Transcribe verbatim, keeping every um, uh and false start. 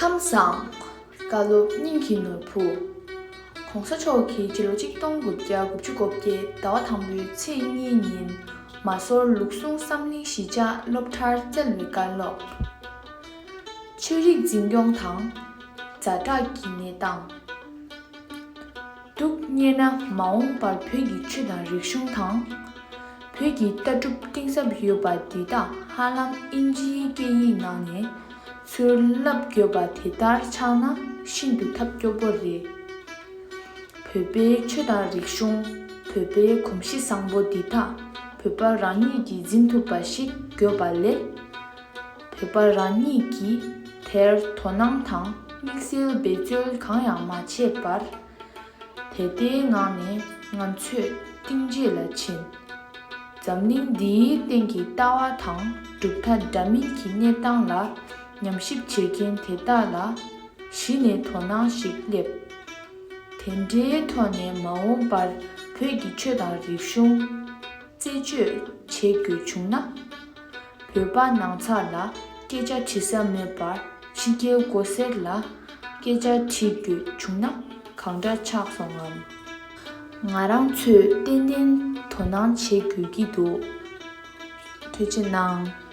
ཁམས་བཟང་། བཀའ་སློབ་སྙིང་གི་ནོར་བུ། ༸གོང་ས་མཆོག་གིས་ཕྱི་ལོ་ཆིག་སྟོང་དགུ་བརྒྱ་དགུ་བཅུ་གོ་བརྒྱད་ཟླ་བ་དང་པོའི་ཚེས་གཉིས་ཉིན་མ་སོར་ལུགས་ཟུང་བསམ་གླིང་གཞིས་ཆགས་སློབ་གྲྭར་བསྩལ་བའི་བཀའ་སློབ། ཆོས་རིག་འཛིན་སྐྱོང་དང་། ཛ་དྲག་གི་གནས་སྟངས། སྡུག་བསྔལ་ན་མ་འོངས་པར་བོད་ཀྱི་ཆོས་དང་རིག་གཞུང་དང་། བོད་ཀྱི་ལྟ་གྲུབ་གཏིང་ཟབ་ཡོད་པ་འདི་དག་ཧ་ལམ་དབྱིན་ཇིའི་སྐད་ཡིག་ནང་ནས་ཚུར་བསླབ་དགོས་པ་དེ་ལྟར་ཆགས་ན་ཤིན་ཏུ་ཐབས་སྐྱོ་པོ་རེད། བོད་པའི་ཆོས་དང་རིག་གཞུང་། བོད་པའི་གོམས་གཤིས་བཟང་པོ་འདི་དག་བོད་པ་རང་ཉིད་ཀྱིས་འཛིན་ཐུབ་པ་ཞིག་དགོས་པ་ལས། བོད་པ་རང་ཉིད་ཀྱིས་དེར་དོ་སྣང་དང་དམིགས་བསལ་འབད་རྩོལ་གང་ཡང་མ་བྱས་པར། དེ་ལྟའི་ངང་ནས་ང་ཚོས་གཏིང་རྗེས་ལ་ཕྱིན། འཛམ་གླིང་འདིའི་སྟེང་གི་ལྟ་བ་དང་གྲུབ་མཐའ་འདྲ་མིན་གྱི་གནས་སྟངས་ལ་ཉམས་ཞིབ་བྱེད་མཁན་དེ་དག་ལ་གཞི་ནས་དོ་སྣང་ཞིག་སླེབས། དེ་འདྲའི་ཐོག་ནས་མ་འོངས་པར་བོད་ཀྱི་ཆོས་དང་རིག་གཞུང་རྩད་གཅོད་བྱེད་དགོས་བྱུང་ན། བོད་པ་ནང་ཚགས་ལ་སྐད་ཆ་དྲི་ས་མེད་པར་ཕྱི་རྒྱལ་མགོ་སེར་ལ་སྐད་ཆ་དྲི་དགོས་བྱུང་ན་གང་འདྲ་ཆགས་སོང་ངམ། ང་རང་ཚོས་ཏན་ཏན་དོ་སྣང་བྱེད་དགོས་ཀྱི་འདུག་ཐུགས་རྗེ་གནང་།